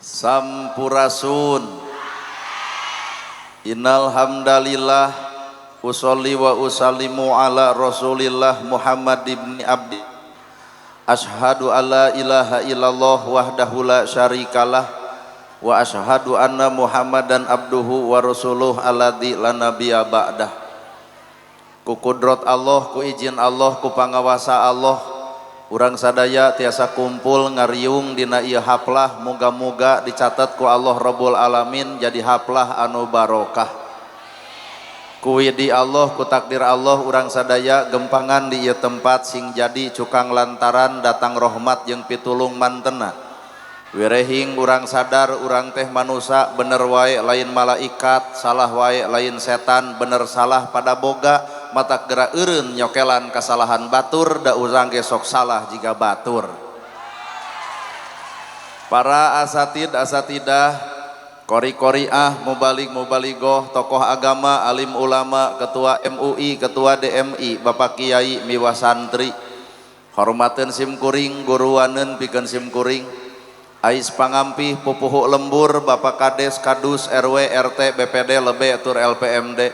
Sampurasun. Innal hamdalillah usolli wa usallimu ala Rasulillah Muhammad ibni Abdi. Ashhadu alla ilaha illallah wahdahu la syarikalah wa ashhadu anna Muhammadan abduhu wa rasuluh alladzi la nabiyya ba'dah. Ku kudrat Allah, ku izin Allah, ku pangawasa Allah, urang sadaya tiasa kumpul ngariung dina ieu haflah, muga-muga dicatat ku Allah Rabbul Alamin jadi haflah anu barokah. Ku widi Allah, ku takdir Allah, urang sadaya gempangan di ieu tempat sing jadi cukang lantaran datang rahmat jeung pitulung mantena. Wirehing urang sadar urang teh manusa, bener wae lain malaikat, salah wae lain setan, bener salah pada boga, mata gerak eureun nyokelan kesalahan batur, da urang ge sok salah jiga batur. Para asatid asatidah, kori-koriah, mubalik mubaligoh, tokoh agama, alim ulama, ketua MUI, ketua DMI, bapak kiai, miwah santri, hormateun sim kuring, guruaneun pikeun sim kuring, ais pangampih pupuhu lembur, bapak kades, kadus, RW, RT, BPD, lebe, tur LPMD,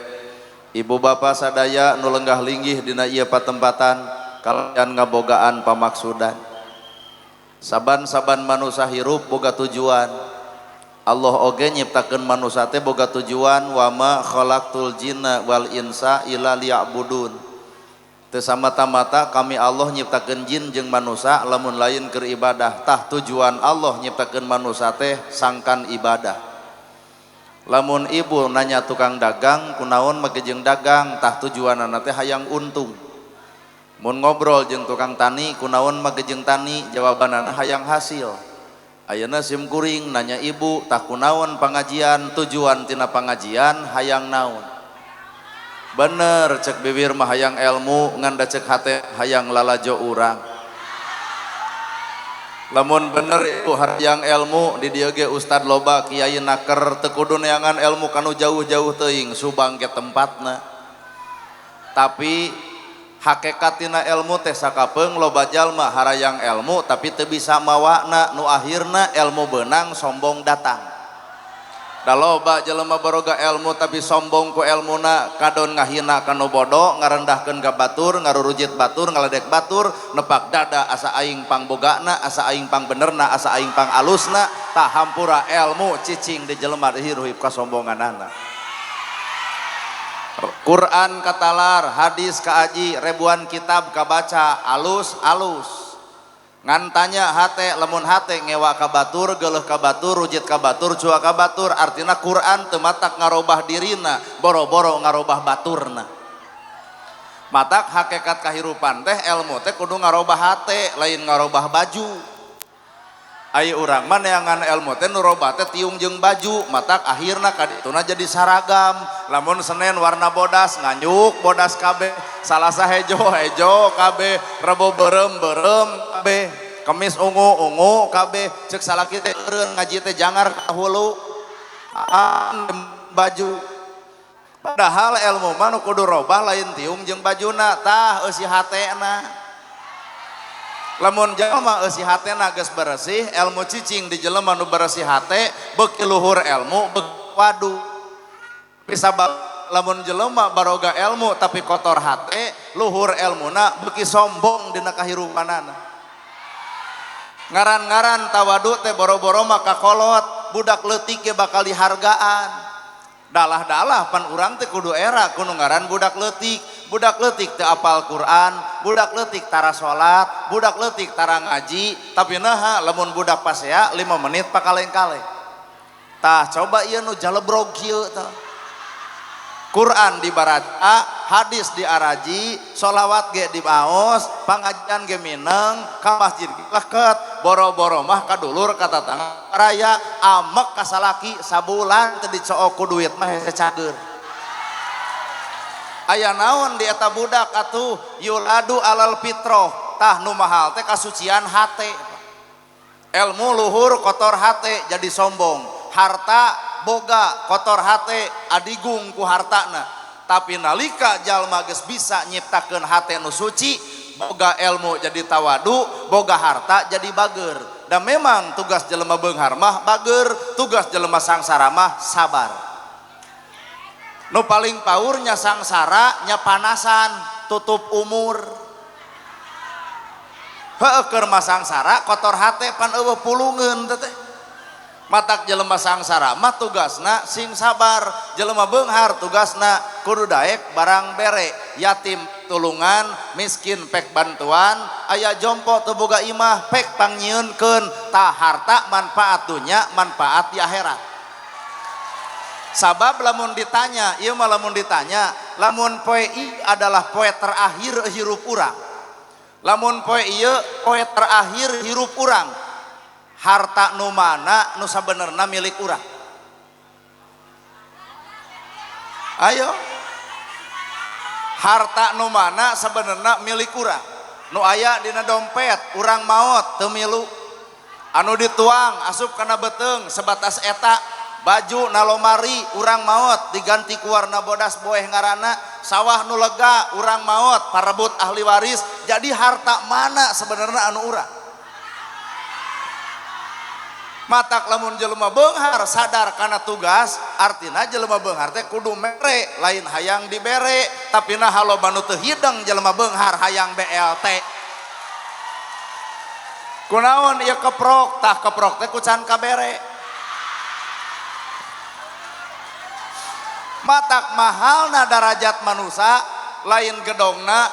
ibu bapak sadaya nu lenggah linggih dina ieu patempatan, kalian ngabogaan pamaksudan. Saban-saban manusia hirup boga tujuan. Allah oge nyiptakeun manusia teh boga tujuan, wama khalaqtul jinna wal insa illa liya'budun. Teu samata-mata kami Allah nyiptakeun jin jeung manusia lamun lain keur ibadah. Tah tujuan Allah nyiptakeun manusia teh sangkan ibadah. Lamun ibu nanya tukang dagang kunaon make jeung dagang, tah tujuanana teh hayang untung. Mun ngobrol jeung tukang tani kunaon make jeung tani, jawabanana hayang hasil. Ayeuna sim kuring nanya ibu tah kunaon pangajian, tujuan tina pangajian hayang naon. Bener cek bibir mah hayang ilmu, ngan da cek hate hayang lalajo urang. Lamun bener ibu hayang ilmu di dieu ge ustad loba kiai naker teu kudu neangan ilmu kanu jauh-jauh teuing, Subang ge tempatna. Tapi hakikatina ilmu teh sakapeung loba jalma harayang ilmu tapi teu bisa mawana, nu akhirna ilmu beunang sombong datang. Da loba jelema baroga ilmu tapi sombong ku ilmuna, kadon ngahina kanu bodoh, ngarendahkeun ka batur, ngarurujit batur, ngaledek batur, nepak dada asa aing pangbogana, asa aing pangbenerna, asa aing pangalusna, tah hampura ilmu cicing di jelema hirup kasombonganana. Quran katalar, hadis kaaji, ribuan kitab kabaca, alus-alus. Ngan tanya hate, lamun hate ngewa ka batur, geuleuh ka batur, rujit ka batur, cua ka batur, artina Quran teu matak ngarobah dirina, boro-boro ngarobah baturna. Matak hakikat kahirupan teh ilmu teh kudu ngarobah hate, lain ngarobah baju. Ai urang mah neangan ilmu teh nu robah teh tiung jeung baju, matak akhirna kadituna jadi saragam. Lamun Senin warna bodas, nganyuk bodas kabeh, Salasa hejo hejo kabeh, Rebo berem berem kabeh, Kemis ungu ungu kabeh, cek salaki teh eureun ngaji teh jangar ka hulu baju. Padahal ilmu mah nu kudu robah lain tiung jeung bajuna, tah eusi hatena. Lamun jelema eusi hatena geus beresih, ilmu cicing di jelema nu beresih hate, beuki luhur ilmu, beuki wadu. Bisa lamun jelema baroga ilmu tapi kotor hate, luhur ilmuna beuki sombong dina kahirupanana. Ngaran-ngaran tawadu teh boro-boro mah kakolot, budak leutik ge bakal dihargaan. Dalah-dalah pan urang teh kudu era kudu ngaran budak leutik. Budak leutik teu apal Quran, budak leutik tara salat, budak leutik tara ngaji, tapi naha lamun budak pasea 5 menit pakaleng-kaleng. Tah coba ieu nu jalebrog kieu tah. Quran dibaraca, hadis diaraji, sholawat ge dibaos, pangajian ge mineng, ka masjid ge leket, boro-boro mah ka dulur ka tatangga raya, amek ka salaki sabulan teu dicook ku duit mah hese cager. Aya naon di eta budak atuh yuladu alal fitroh, tah nu mahal teh kasucian hate. Ilmu luhur kotor hate jadi sombong, harta boga kotor hate adigung ku hartana. Tapi nalika jalma geus bisa nyiptakeun hate nu suci, boga ilmu jadi tawadu, boga harta jadi bager. Dan memang tugas jelema beunghar mah bager, tugas jelema sangsara mah sabar. Nu paling paurnya sangsara nya panasan, tutup umur. Heueuh keur mah sangsara kotor hate pan eueuh pulungeun teh. Matak jelema sangsara mah tugasna sing sabar, jelema beunghar tugasna kudu daek barang bere, yatim tulungan, miskin pek bantuan, aya jompo teu boga imah pek pangnyieunkeun, tah harta manfaat dunya manfaat di akhirat. Sabab lamun ditanya, ieu mah lamun ditanya, lamun poe ieu adalah poe terakhir hirup urang. Lamun poe ieu poe terakhir hirup urang, harta nu mana nu sabenerna milik urang? Ayo, harta nu mana sebenarnya milik urang? Nu aya dina dompet urang maot teu milu, anu dituang asup kana beuteung sebatas eta, baju na lomari urang maot diganti ku warna bodas boeh ngaranna, sawah nu lega urang maot parebut ahli waris. Jadi harta mana sebenarnya anu urang? Matak lamun jelema beunghar sadar kana tugas, artina jelema beunghar teh kudu mere, lain hayang dibere, tapi nah loba nu teu hideng jelema beunghar hayang BLT. Kunaon ieu keprok? Tah keprok teh ku can kabere. Matak mahalna darajat manusa, lain gedongna,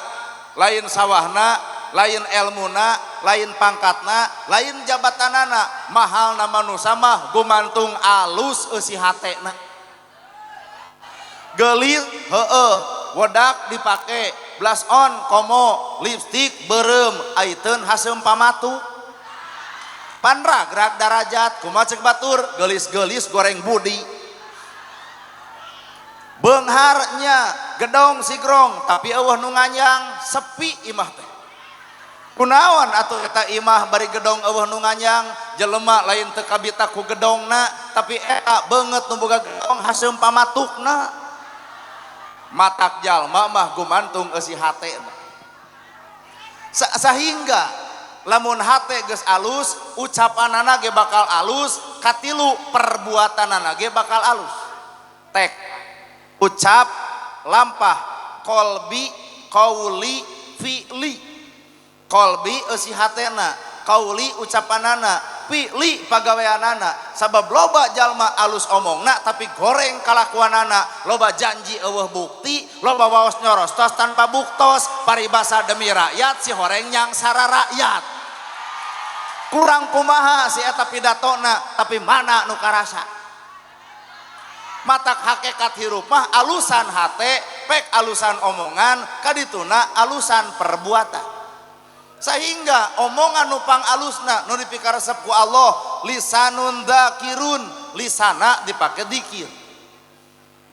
lain sawahna, lain elmuna, lain pangkatna, lain jabatanana. Mahalna manusa mah gumantung alus eusi hatena. Geulis heueuh, wedak dipake, blush on komo, lipstik beureum, aiteun haseum pamatu. Panragrag darajat kumaha ceuk batur, geulis-geulis goreng budi. Beungharnya gedong sigrong tapi eueuh nu nganyang, sepi imah teh. Kunaon atuh eta imah bari gedong eueuh nu nganyang, jelema lain teu kabita ku gedongna, tapi eta beungeut nu boga gedong haseum pamatukna. Matak jalma mah gumantung eusi hatena. Sahingga lamun hate geus alus, ucapanana ge bakal alus, katilu perbuatanana ge bakal alus. Tek, ucap, lampah, kolbi, kauli, fi'li. Kolbi eusi hatena, kauli ucapanana, fi'li pagaweanana. Sabab loba jalma alus omongna tapi goreng kalakuanana, loba janji eueuh bukti, loba waos nyorostos tanpa buktos, paribasa demi rakyat si horeng nyangsara rakyat. Kurang kumaha si eta pidatona tapi mana nu karasa. Matak hakikat hirup mah alusan hate, pek alusan omongan, kadituna alusan perbuatan. Sehingga omongan nupang alusna nu dipikaresep ku Allah, lisanun dzakirun, lisana dipake dikir.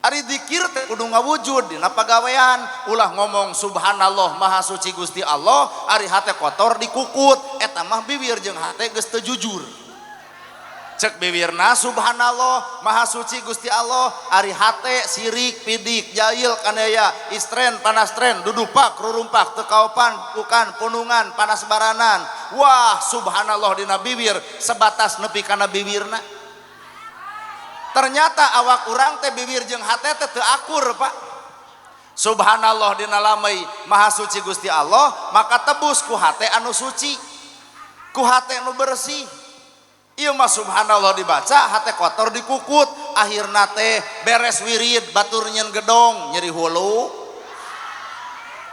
Ari dikir teh kudu ngawujud dina pagawean, ulah ngomong subhanallah maha suci Gusti Allah, ari hate kotor dikukut, eta mah bibir jeung hate geus teu jujur. Cek bibirna subhanallah maha suci Gusti Allah, ari hate sirik pidik jail kanaya istren panastren dudupak rurumpak teu kaopan bukan punungan panas baranan. Wah subhanallah dina bibir sebatas nepi kana bibirna. Ternyata awak urang teh bibir jeung hate teh teu akur, Pak. Subhanallah dina lamai maha suci Gusti Allah, maka tebus ku hate anu suci, ku hate anu bersih. Ieu mah subhanallah dibaca hate kotor dikukut, akhirna teh beres wirid batur nyeun gedong nyeri hulu,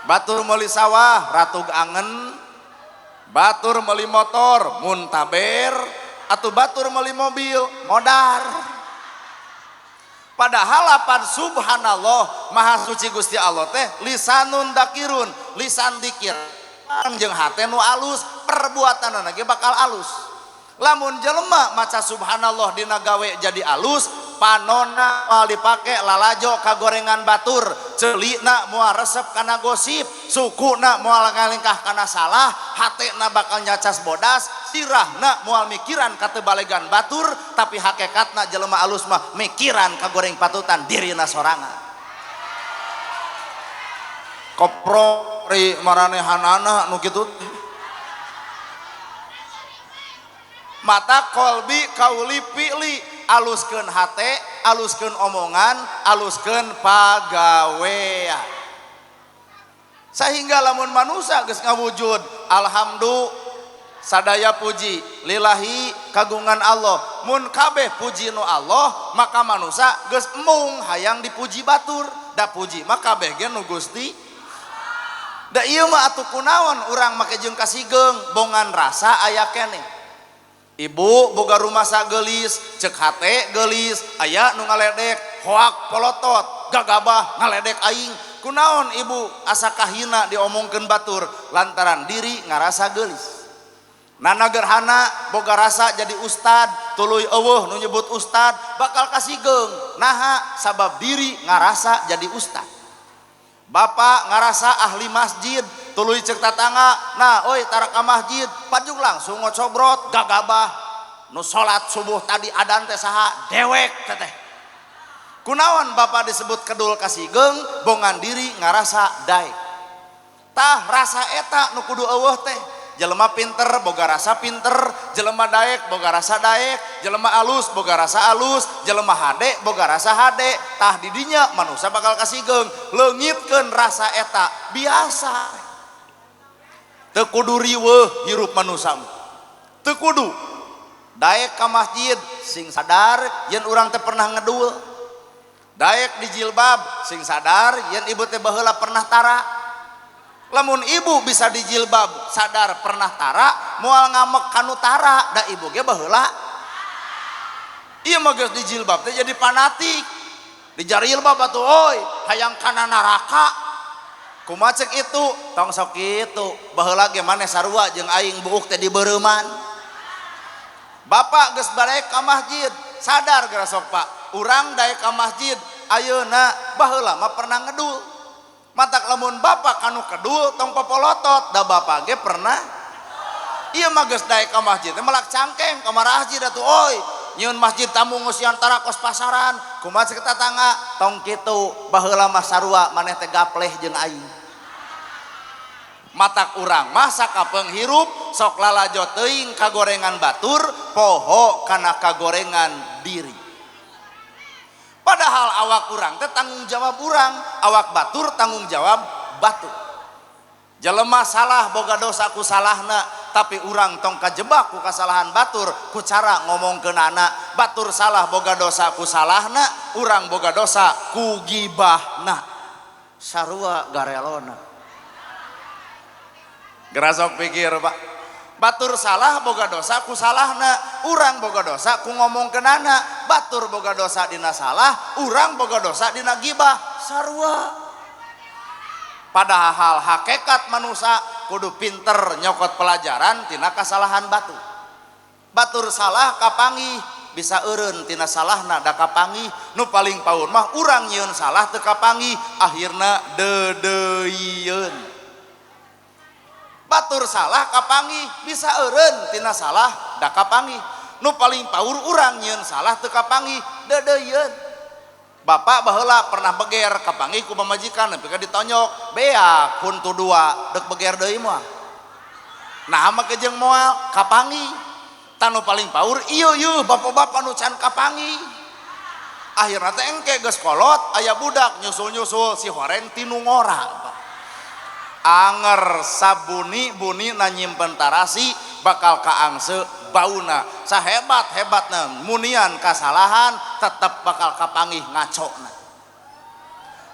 batur meuli sawah ratug angen, batur meuli motor muntaber, atau batur meuli mobil modar. Padahal lapan subhanallah maha suci Gusti Allah teh lisanun dakirun, lisan dikir jeung hate nu alus, perbuatanana ge bakal alus. Lamun jelema maca subhanallah dina gawe jadi alus, panona moal dipake lalajo kagorengan batur, ceulina moal resep kana gosip, sukuna moal ngalengkah kana salah, hatena bakal nyacas bodas, sirahna moal mikiran ka teu balegan batur, tapi hakikatna jelema alus mah mikiran kagoreng patutan dirina sorangan. Kopro ri maranehanana nu kitu. Mata kolbi kauli fi'li, aluskeun hate, aluskeun omongan, aluskeun pagawean. Sehingga lamun manusia geus ngawujud alhamdulillah sadaya puji lillahi kagungan Allah, mun kabeh puji nu Allah maka manusia geus embung hayang dipuji batur, da puji mah kabeh ge nu Gusti. Da ieu mah atuh kunaon urang make jeung kasigeung bongan rasa aya keneh. Ibu boga rumah sageulis, cek hate geulis, aya nu ngaledek hoak polotot, gagabah ngaledek aing. Kunaon ibu asa kahina diomongkeun batur lantaran diri ngarasa geulis. Nana gerhana boga rasa jadi ustad, tuluy eueuh nu nyebut ustad bakal kasigeung. Naha sabab diri ngarasa jadi ustad. Bapak ngarasa ahli masjid, tuluy cek tatangga, nah oi tara ka masjid, pajuk langsung ngocobrot gagabah. Nu salat subuh tadi adan teh saha? Dewek teteh. Kunaon bapak disebut kedul kasigeung, bongan diri ngarasa daek. Tah rasa eta nu kudu eueuh teh. Jelema pinter boga rasa pinter, jelema daek boga rasa daek, jelema alus boga rasa alus, jelema hade boga rasa hade. Tah didinya manusia bakal kasigeung, leungitkeun rasa eta biasa. Teu kudu riweuh hirup manusia mah. Teu kudu daek ka masjid sing sadar yen urang teh pernah ngedul. Daek di jilbab sing sadar yen ibu teh baheula pernah tara. Lamun ibu bisa dijilbab sadar pernah tara, moal ngamek kanu tara, da ibu ge baheula. Ieu mah geus dijilbab teh jadi fanatik. Dijarilbab atuh oi, hayang kana neraka. Kumaha cek itu? Tong sok kitu. Baheula ge maneh sarua jeung aing buuk teh dibeureuman. Bapak geus balik ka masjid, sadar geura sok Pak. Urang daek ka masjid ayeuna baheula mah pernah ngedul. Matak lamun bapak kanu kedul tong popolotot, da bapak ge pernah. Ieu mah geus daek ka masjid teh melak cangkeng ka masjid atuh oi. Nyieun masjid tamu ngeusian tara kos pasaran. Kumaha cek tatangga? Tong kitu, baheula mah sarua maneh teh gapleh jeung aing. Matak urang mah sakapeung hirup sok lalajo teuing kagorengan batur, poho kana kagorengan diri. Padahal awak urang teh tanggung jawab urang, awak batur tanggung jawab batur. Jelema salah boga dosa ku salahna, tapi urang tong kajebak ku kasalahan batur ku cara ngomongkeun anak. Batur salah boga dosa ku salahna, urang boga dosa ku gibahna. Sarua garelona. Gerasok pikir Pak. Batur salah boga dosa ku salahna, urang boga dosa ku ngomongkeun anak. Batur boga dosa dina salah, urang boga dosa dina gibah. Sarua. Padahal hakikat manusia kudu pinter nyokot pelajaran tina kasalahan batur. Batur salah kapanggih bisa eureun tina salahna da kapanggih. Nu paling paur mah urang nyieun salah teu kapanggih, akhirna deudeuieun. Batur salah kapanggih bisa eureun tina salah da kapanggih. Nu paling paur urang nyieun salah teu kapanggih, deudeuieun. Bapak baheula pernah beger kapanggih ku pamajikan nepi ka ditonyok, beak huntu dua deuk beger deui mah. Nah make jeung moal kapanggih. Tanu paling paur ieu yeuh bapak-bapak nu can kapanggih. Akhirna teh engke geus kolot aya budak nyusul-nyusul si horeng tinu ngora. Anger sabuni-buni na nyimpen tarasi bakal kaangse bauna. Sahebat-hebatna munian kasalahan tetep bakal kapanggih ngacona.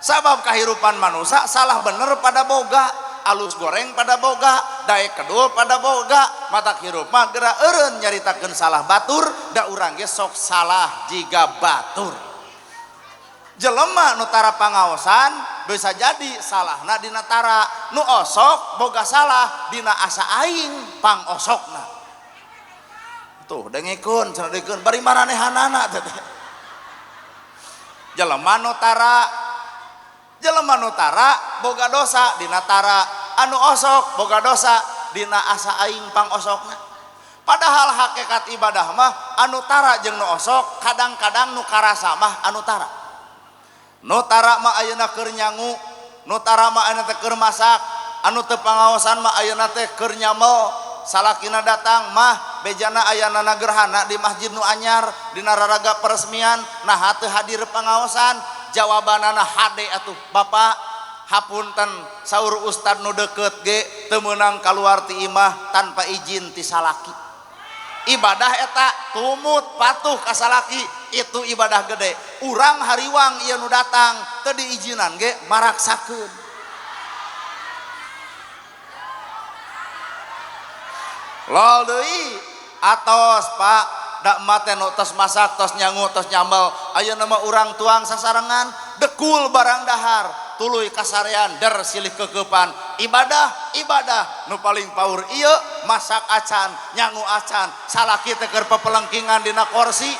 Sabab kahirupan manusia salah bener pada boga, alus goreng pada boga, daek kedul pada boga, matak hirup mah geura eureun nyaritakeun salah batur, da urang ge sok salah jiga batur. Jelema nu tara pangaosan bisa jadi salahna dina tara, nu osok boga salah dina asa aing pangosokna. Tuh dengekeun cenah dengekeun bari maranehanana teh. Jelema nu tara, jelema nu tara boga dosa dina tara, anu osok boga dosa dina asa aing pangosokna. Padahal hakikat ibadah mah anu tara jeung nu osok kadang-kadang nu karasa mah anu tara. Nu tara mah ayeuna keur nyangu, nu tara mah ayeuna teh keur masak, anu teu pangaosan mah ayeuna teh keur nyamel. Salakina datang mah Bejana ayana gerhana di masjid nu anyar dina raraga peresmian, nah teu hadir pangaosan. Jawabanana hade atuh Bapak, hapunten saur ustad nu deukeut ge teu meunang kaluar ti imah tanpa izin ti salaki. Ibadah eta tumut patuh ka salaki, itu ibadah gede. Urang hariwang ieu nu datang teu diizinan ge maraksakeun. Lol deui atos Pak, dak mate nu tos masak, tos nyangu, tos nyambel. Ayeuna mah urang tuang sasarengan, dekul barang dahar, tuluy kasarean der silih kekepan. Ibadah, ibadah nu paling paur ieu masak acan, nyangu acan, salaki teh keur pepelengkingan dina korsi.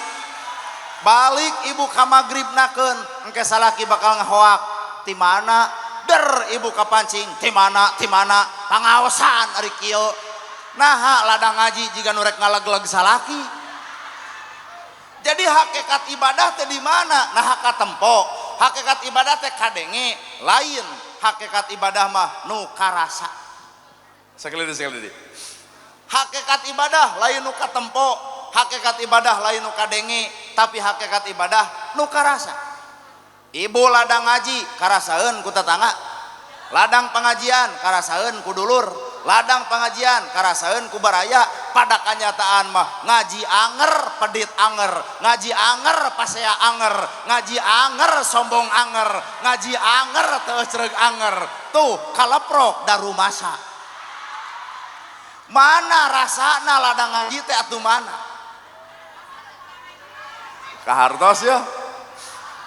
Balik ibu ka magribnakeun, engke salaki bakal ngahoak. Ti mana? Der ibu kapancing, ti mana? Ti mana? Pangaosan ari kieu. Naha ladang ngaji jiga nu rek ngalegleg salaki. Jadi hakikat ibadah teh di mana? Nah katempo. Hakikat ibadah teh kadenge, lain hakikat ibadah mah nu karasa. Sekali deui, sekali deui. Hakikat ibadah lain nu katempo, hakikat ibadah lain nu kadenge, tapi hakikat ibadah nu karasa. Ibu ladang ngaji karasaeun ku tetangga, ladang pengajian karasaeun ku dulur, ladang pengajian karasaeun ku baraya. Pada kanyataan mah ngaji anger pedit anger, ngaji anger pasea anger, ngaji anger sombong anger, ngaji anger teu ecreg anger. Tuh kaleprok darumasa. Mana rasana ladang ngaji teh atuh mana? Kahartos ya.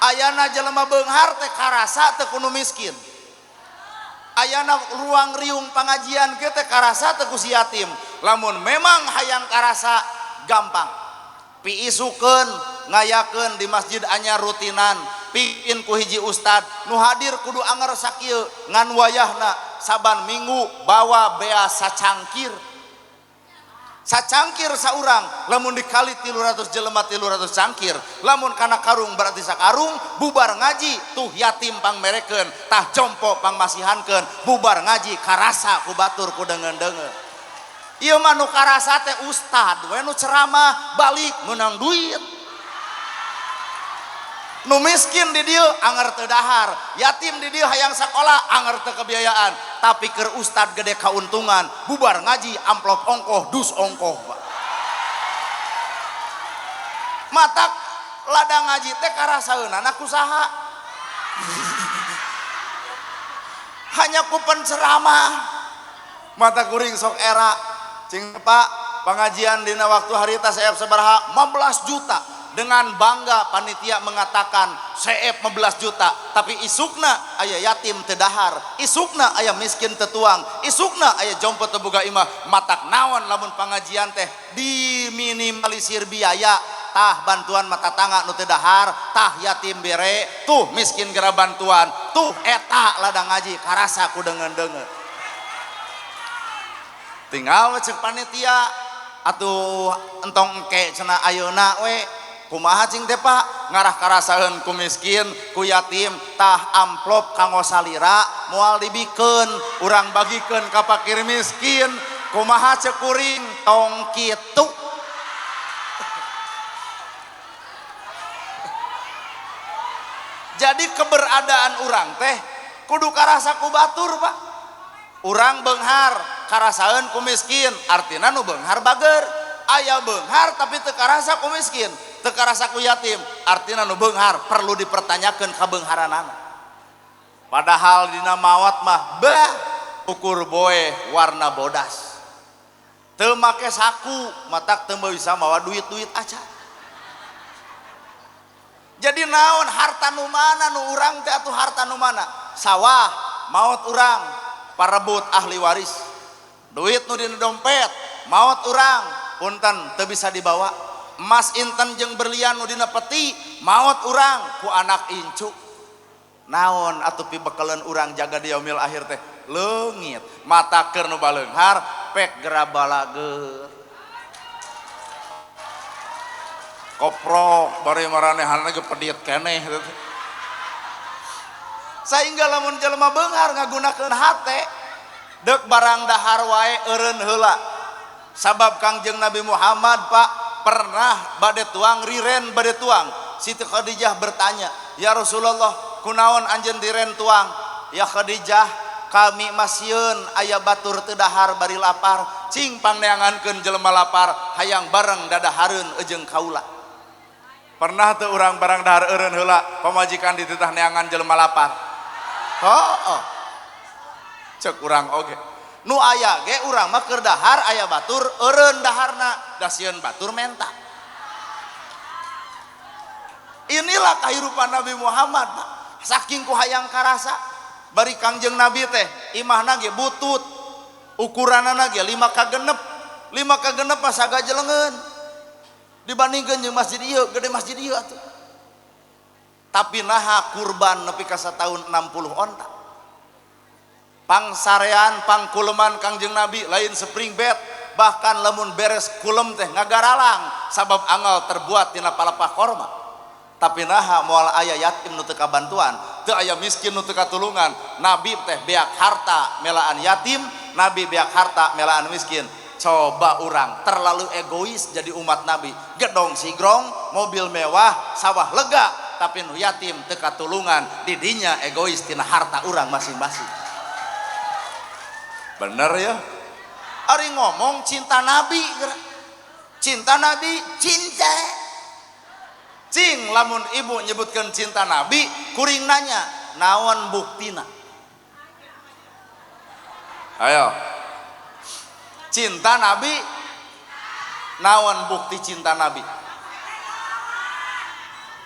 Ayana jelema beunghar teh karasa teu kudu miskin. Ayana ruang riung pengajian kieu teh karasa teu ku si yatim. Lamun memang hayang karasa gampang. Piisukeun ngayakeun di masjid anyar rutinan, piin ku hiji ustad nu hadir kudu anger sakieu ngan wayahna saban minggu bawa bea sacangkir. Sacangkir saurang lamun dikali 300 jelema 300 cangkir, lamun kana karung berarti sakarung. Bubar ngaji tuh yatim pangmerekeun, tah jompo pangmasihankeun, bubar ngaji karasa ku batur ku deungeun-deungeun. Ieu mah nu karasa teh ustad we nu ceramah balik meunang duit. Nu miskin di dieu anger teu dahar, yatim di dieu hayang sakola anger teu kebiayaan, tapi keur ustad gede kauntungan, bubar ngaji amplop ongkoh dus ongkoh Pak. Matak ladang ngaji teh karasaeunana ku saha? Hanya ku penceramah. Mata kuring sok era cing Pak, pengajian dina waktu harita seep sabaraha? 15 juta. Dengan bangga panitia mengatakan seep 15 juta, tapi isukna aya yatim teu dahar, isukna aya miskin teu tuang, isukna aya jompo teu boga imah. Matak naon lamun pengajian teh diminimalisir biaya, tah bantuan mata tangga nu teu dahar, tah yatim bere, tuh miskin gera bantuan, tuh eta ladang ngaji karasa ku deungeun-deungeun. Tinggal we cek panitia atuh entong engke cenah ayeuna we. Kumaha cing teh Pak, ngarah karasaeun ku miskin ku yatim, tah amplop kanggo salira moal dibikeun, urang bagikeun ka fakir miskin. Kumaha ceuk kuring tong kitu. Jadi keberadaan urang teh kudu karasa ku batur Pak. Urang beunghar karasaeun ku miskin, artina nu beunghar bager. Aya beunghar tapi teu karasa ku miskin, teu karasa ku yatim, artina nu beunghar perlu dipertanyakeun kabeungharanana. Padahal dina maot mah bah ukur boe warna bodas, teu make saku, matak teu bisa mawa duit-duit acan. Jadi naon harta nu mana nu urang teh atuh harta nu mana? Sawah maot urang parebut ahli waris, duit nu dina dompet maot urang punten teu bisa dibawa, emas inten jeung berlian nu dina peti maot urang ku anak incu. Naon atuh pibekeleun urang jaga di yaumil akhir teh leungit. Mata keur nu baleunghar pek gera balager koprok bari maranehanna ge pedit keneh. Sehingga lamun jelema beunghar ngagunakeun hate deuk barang dahar wae eureun heula. Sabab Kangjeng Nabi Muhammad Pak pernah bade tuang riren bade tuang. Siti Khadijah bertanya, "Ya Rasulullah, kunaon anjeun riren tuang?" "Ya Khadijah, kami masieun aya batur teu dahar bari lapar, cing pangneangankeun jelema lapar hayang bareng dadahareun ejeung kaula." Pernah teu urang barang dahar eureun heula pamajikan dititah neangan jelema lapar? Heuh. Cek urang oge. Nu aya ge urang mah keur dahar aya batur eureun daharna, da sieun batur menta. Inilah kehidupan Nabi Muhammad, Pak. Saking ku hayang karasa bari Kangjeng Nabi teh imahna ge butut, ukuranana ge 5 ka 6. 5 ka 6 mah sagajelengeun. Dibandingkeun jeung masjid ieu, gede masjid ieu atuh. Tapi naha kurban nepi ka sataun 60 onta. Pangsarean pangkuleman Kangjeng Nabi lain spring bed, bahkan lamun beres kulem teh ngagaralang sabab angal terbuat tina palapah korma. Tapi naha moal aya yatim nu teu kabantuan, teu aya miskin nu teu katulungan. Nabi teh beak harta melaan yatim, Nabi beak harta melaan miskin. Coba urang terlalu egois jadi umat Nabi. Gedong sigrong, mobil mewah, sawah lega, tapi nu yatim teu katulungan, didinya egois tina harta urang masing-masing. Bener ya? Ari ngomong cinta Nabi, cinta Nabi, cinta. Cing lamun ibu nyebutkan cinta Nabi, kuring nanya, naon buktina? Ayo. Cinta Nabi, naon bukti cinta Nabi?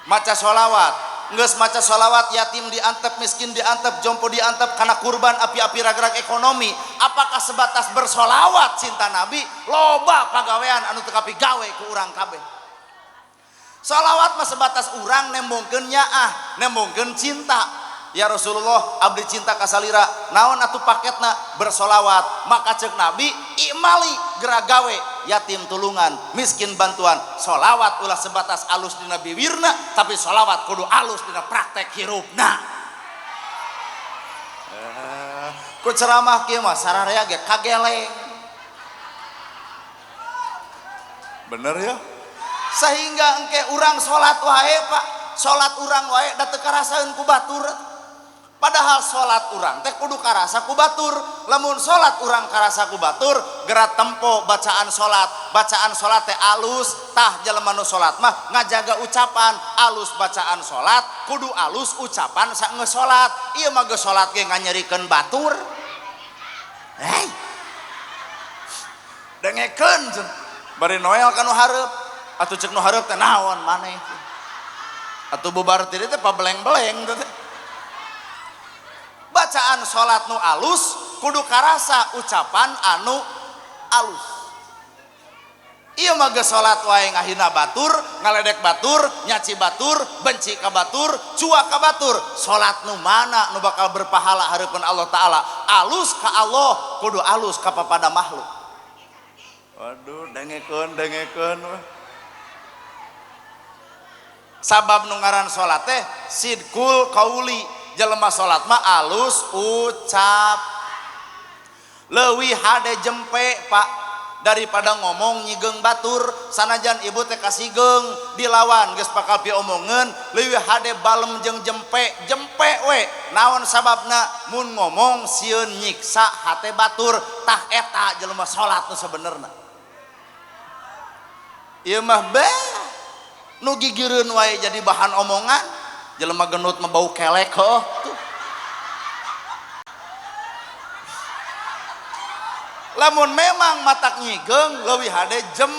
Maca sholawat, geus maca sholawat yatim diantep, miskin diantep, jompo diantep, karena kurban api-api ragrag ekonomi. Apakah sebatas bersolawat cinta Nabi? Loba pagawean anu teu kapigawe ku urang kabeh. Sholawat mah sebatas urang nembongkeun nyaah, nembongkeun cinta. Ya Rasulullah, abdi cinta kasalira. Naon atuh paketna? Bersolawat. Maka cek Nabi, imali geragawe, yatim tulungan, miskin bantuan. Solawat ulah sebatas alus dina biwirna, tapi solawat kudu alus dina praktek hirupna. Ku ceramah kieu mah sararea ge kageleng. Bener ya? Sehingga engke urang salat wae Pak, salat urang wae da teu karasaeun ku batur. Padahal salat urang teh kudu karasa ku batur. Lamun salat urang karasa ku batur, geura tempo bacaan salat. Bacaan salat teh alus, tah jelema nu salat mah ngajaga ucapan. Alus bacaan salat, kudu alus ucapan saenggeus salat. Ieu mah geus salat ge nganyerikeun batur. Hei. Dengekeun bari Noel ka nu hareup. Atuh cek nu hareup teh naon maneh. Atuh bubar teh teh pabeleng-beleng teh. Bacaan salat nu alus kudu karasa ucapan anu alus. Ieu mah geus salat wae ngahina batur, ngaledek batur, nyaci batur, benci ka batur, cuak ka batur. Salat nu mana nu bakal berpahala hareupeun Allah Taala? Alus ka Allah kudu alus ka papada makhluk. Waduh, dengekeun dengekeun. Sabab nu ngaran salat teh sidqul qauli, jelema salat mah alus ucap. Leuwih hade jempe Pak daripada ngomong nyigeng batur. Sanajan ibu teh kasigeung dilawan geus bakal piomongeun, leuwih hade balem jeung jempe, jempe we. Naon sababna? Mun ngomong sieun nyiksa hate batur. Tah eta jelema salat nu sabenerna. Ieu mah beh nu gigireun wae jadi bahan omongan. Jelema genut mah bau kelek heuh tuh. Lamun memang matak nyigeng leuwih hade jem,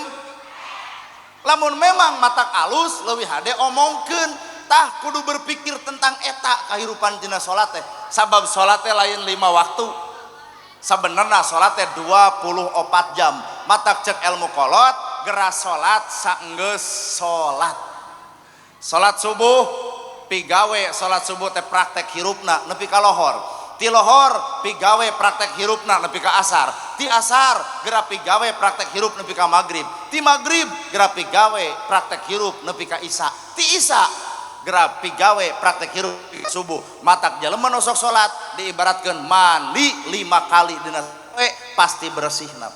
lamun memang matak alus leuwih hade omongkeun. Tah kudu berpikir tentang eta kahirupan dina salat teh. Sabab salat teh lain 5 waktu. Sabenerna salat teh 24 jam. Matak cek ilmu kolot geura salat saenggeus salat. Salat subuh pigawe, salat subuh teh praktek hirupna nepi ka lohor. Ti lohor pigawe praktek hirupna nepi ka asar. Ti asar geura pigawe praktek hirup nepi ka magrib. Ti magrib geura pigawe praktek hirup nepi ka isya. Ti isya geura pigawe praktek hirup subuh. Matak jelema nu sok salat diibaratkeun mandi 5 kali dina poe pasti bersihna.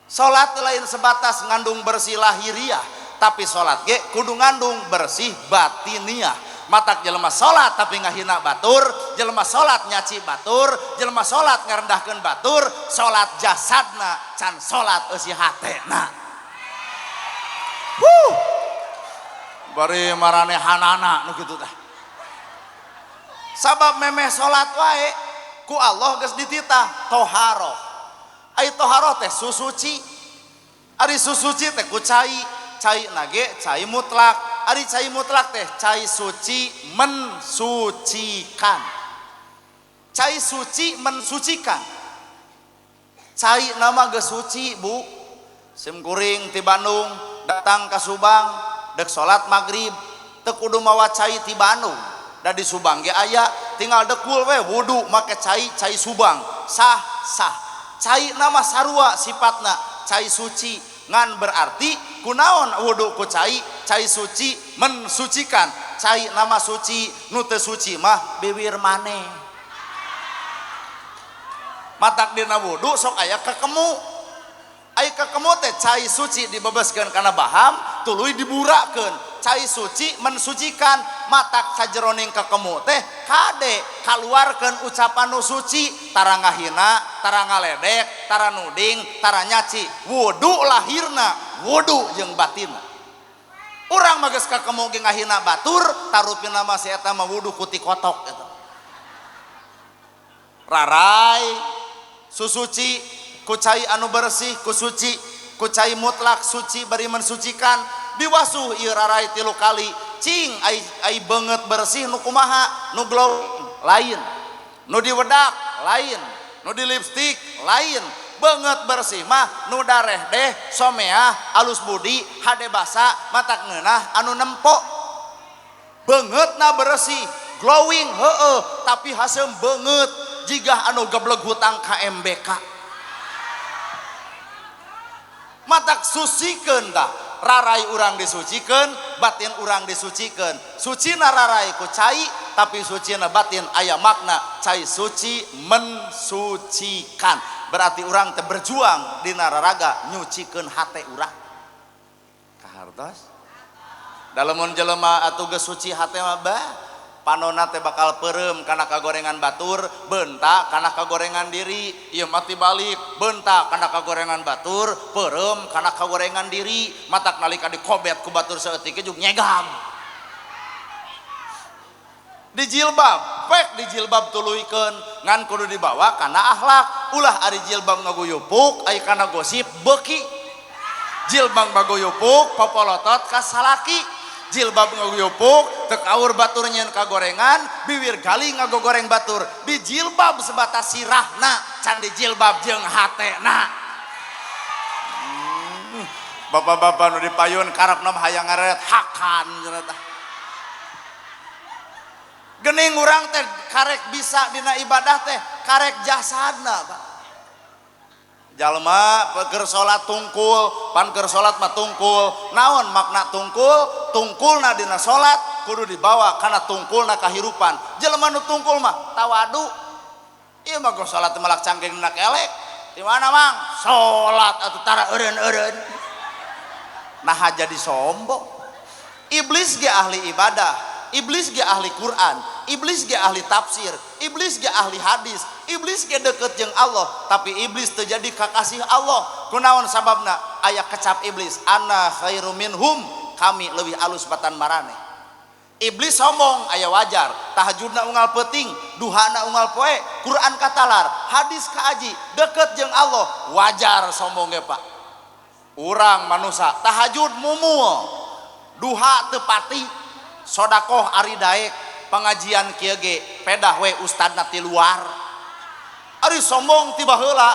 Salat lain sebatas ngandung bersih lahiriah, tapi salat ge kudu ngandung bersih batiniah. Matak jelema salat tapi ngahina batur, jelema salat nyaci batur, jelema salat ngarendahkeun batur, salat jasadna can salat eusi hatena. Huh. Bari maranehanana nu kitu tah. Sabab memeh salat wae ku Allah geus dititah toharoh. Ai toharoh teh susuci. Ari susuci teh ku cai, cai nage cai mutlak. Ari cai mutlak teh cai suci mensucikan. Cai suci mensucikan. Cai nama geus suci, Bu. Sim kuring ti Bandung datang ka Subang dek salat maghrib teu kudu mawa cai ti Bandung. Da di Subang ge aya, tinggal dekul we wudu make cai, cai Subang. Sah sah. Cai nama sarua sifatna cai suci, ngan berarti kunaon wudu ku cai, cai suci mensucikan. Cai nama suci, nu teu suci mah bibir maneh. Matak dina wudu sok aya kekemu. Ai kekemu teh cai suci dibebeskeun kana baham tuluy diburakeun. Cai suci mensucikan, matak sajeroning kekemu teh kade kaluarkeun ucapan nu suci, tara ngahina, tara ngaledek, tara nuding, tara nyaci. Wudu lahirna, wudu jeung batinna. Urang mah geus kakemu ge ngahina batur, tarupina mah si eta mah wudu ku ti kotok eta. Rarai susuci ku cai anu bersih, ku suci, ku cai mutlak suci bari mensucikan. Diwasuh ieu rarai 3 kali. Cing ai ai beungeut bersih nu kumaha, nu glow lain, nu diwedak lain, nu di lipstik lain. Beungeut bersih mah nu dareh deh someah alus budi hade basa matak ngeunah anu nempo. Beungeutna bersih glowing heueuh, tapi haseum beungeut jigah anu gebleg hutang ka MBK. Matak susikeun tah, rarai urang disucikeun, batin urang disucikeun. Sucina rarai ku cai, tapi sucina batin aya makna cai suci mensucikan. Berarti urang teh berjuang dina raraga nyucikeun hate urang. Kahartos? Dalamun jelema atuh geus suci hate mah bah, panona teh bakal peureum kana kagorengan batur, bentak kana kagorengan diri. Ieu mah tibalik, bentak kana kagorengan batur, peureum kana kagorengan diri. Matak nalika dikobet ku batur saeutik ge jeung nyegam. Dijilbab, pek dijilbab tuluykeun, ngan kudu dibawa kana akhlak. Ulah ari jilbab ngaguyupuk, ai kana gosip beuki. Jilbab ngaguyupuk, popolotot ka salaki. Jilbab ngaguyupuk, teu kaur batur nyieun kagorengan, biwir gali ngagogoreng batur. Di jilbab sebatas sirahna, can di jilbab jeung hatena. Bapak-bapak nu dipayun karepna mah hayang ngareret hakan cenah tah. Gening urang teh karek bisa dina ibadah teh karek jasadna, Pak. Jalma keur salat tungkul, pan keur salat mah tungkul. Naon makna tungkul? Tungkulna dina salat kudu dibawa kana tungkulna kahirupan. Jelema nu tungkul mah tawadu. Ieu mah geus salat malak cangkeng dina kelek. Di mana, Mang? Salat atuh tara eureun-eureun. Nah jadi sombong. Iblis ge ahli ibadah, iblis ge ahli Quran, iblis ge ahli tafsir, iblis ge ahli hadis, iblis ge deket jeung Allah, tapi iblis teu jadi kakasih Allah. Kunaon sababna? Aya kecap iblis, ana khairu minhum, kami leuwih alus batan maraneh. Iblis sombong aya wajar, tahajudna unggal peuting, duhana unggal poe, Quran katalar, hadis kaaji, deket jeung Allah, wajar sombong ge Pak. Urang manusa tahajud mumul, duha teu pati, sodakoh ari daek, pengajian kieu ge pedah we ustadna ti luar. Ari sombong tiba heula,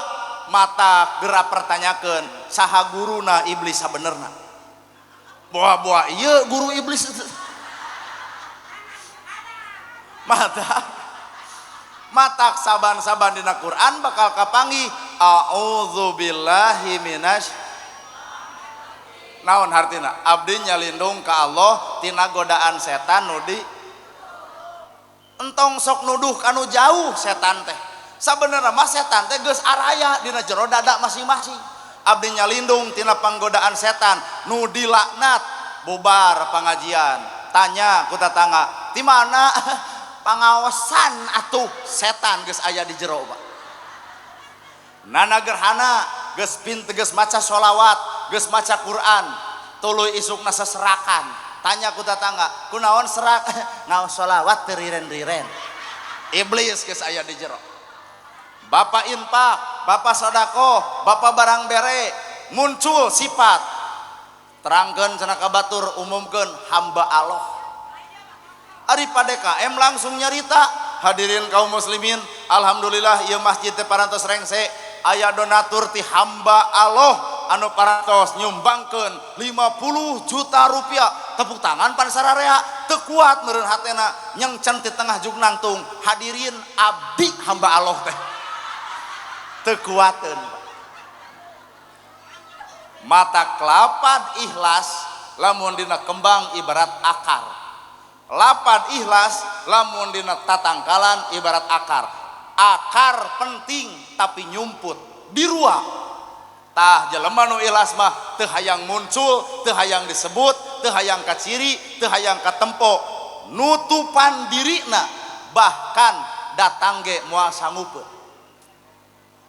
mata geura pertanyakeun saha guruna iblis sabenerna. Boa-boa ieu guru iblis. Mata matak saban-saban dina Quran bakal kapanggih a'udzubillahi minasy naon hartina abdi nyalindung ka Allah tina godaan setan nu di entong sok nuduh kanu jauh setan teh. Sabenerna mah setan teh geus araya dina jero dada masing-masing. Abdi nyalindung tina panggodaan setan nu dilaknat. Bubar pengajian, tanya ku tetangga, "Di mana?" Pangaosan atuh setan geus aya di jero, Pak. Nana gerhana geus pintu, geus maca sholawat, geus maca Quran, tuluy isukna seserakan. Tanya ku tetangga, "Kunaon serak?" "Ngaos sholawat teu riren-riren." Iblis geus aya di jero. Bapak infak, bapak sodakoh, bapak barang bere, muncul sifat terangkeun cenah ka batur, umumkeun hamba Allah. Ari Pak DKM langsung nyarita, "Hadirin kaum muslimin, alhamdulillah ieu masjid teh parantos rengse, aya donatur ti hamba Allah anu parantos nyumbangkeun 50 juta rupiah." Tepuk tangan pan sararea, teu kuat meureun hatena nyengcen ti tengah jug nangtung, "Hadirin, abdi hamba Allah teh." Teu kuateun. Mata kelapad ikhlas lamun dina kembang ibarat akar, lapad ikhlas lamun dina tatangkalan ibarat akar. Akar penting tapi nyumput dirua. Tah, jelema nu ikhlas mah teu hayang muncul, teu hayang disebut, teu hayang kaciri, teu hayang katempo, nutupan dirina, bahkan datang ge moal sanggupeun.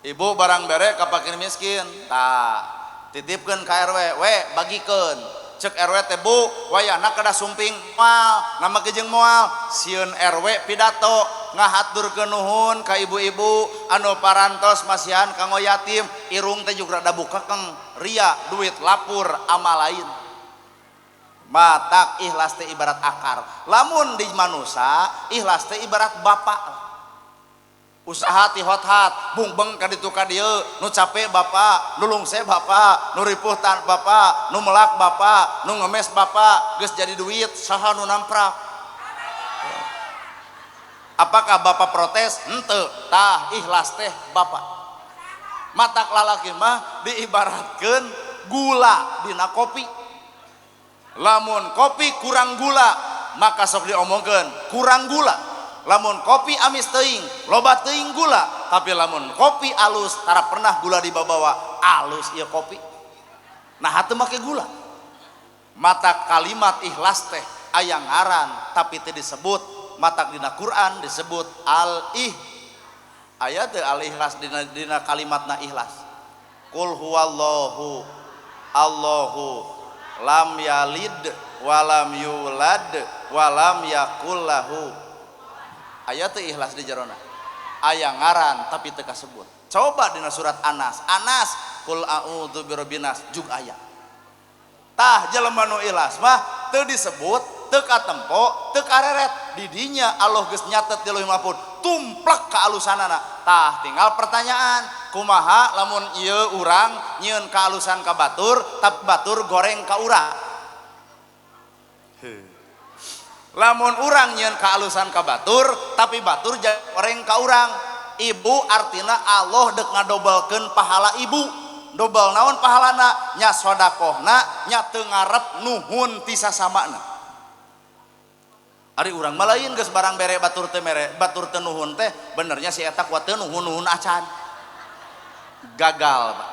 Ibu barang bere ka fakir miskin, tah titipkeun ka RW, "We, bagikeun." Cek RW teh, "Bu, wayahna kedah sumping." "Moal, nama jeung moal." Sieun RW pidato, "Ngahaturkeun nuhun ka ibu-ibu anu parantos masihan kanggo yatim." Irung teh juga rada bukekeng, ria, duit lapur amal lain. Matak ikhlas teh ibarat akar. Lamun di manusa ikhlas teh ibarat bapak usaha ti hot-hat bungbeng ka ditu ka dieu, nu capek bapak, nu lungse bapak, nu ripuh tan bapak, nu melak bapak, nu ngemes bapak. Geus jadi duit, saha nu namprak? Apakah bapak protes? Henteu. Tah, ikhlas teh bapak. Matak lalaki mah diibaratkeun gula dina kopi. Lamun kopi kurang gula, maka sok diomongkeun kurang gula. Lamun kopi amis teuing, loba teuing gula. Tapi lamun kopi alus, tara pernah gula dibawa, alus ieu kopi. Nah, hate make gula. Mata kalimat ikhlas teh aya ngaran tapi teu disebut. Matak dina Quran disebut al-ih, aya teu al ikhlas dina kalimatna ikhlas? Qul huwallahu Allahu lam yalid walam yulad walam yakul lahu. Aya teu ikhlas di jerona? Aya ngaran tapi teu kasebut. Coba dina surat Anas, Anas qul a'udzu birabbinas jug aya. Tah, jelema nu ikhlas mah teu disebut, teu katempo, teu kareret. Di dinya Allah geus nyatet di Lauhul Mahfuz, tumplek kaalusanana. Tah, tinggal pertanyaan, kumaha lamun ieu urang nyieun kaalusan ka batur tapi batur goreng ka urang? Lamun urang nyieun kaalusan ka batur tapi batur goreng ka urang, ibu, artina Allah dek ngadobelkeun pahala ibu. Dobel naon pahalana? Nya sodakohna, nya teu ngarep nuhun ti sasamana. Ari urang mah lain, geus barang bere batur teu mere, batur teu nuhun teh, benernya si eta kuat teu nuhun-nuhun acan. Gagal, Pak.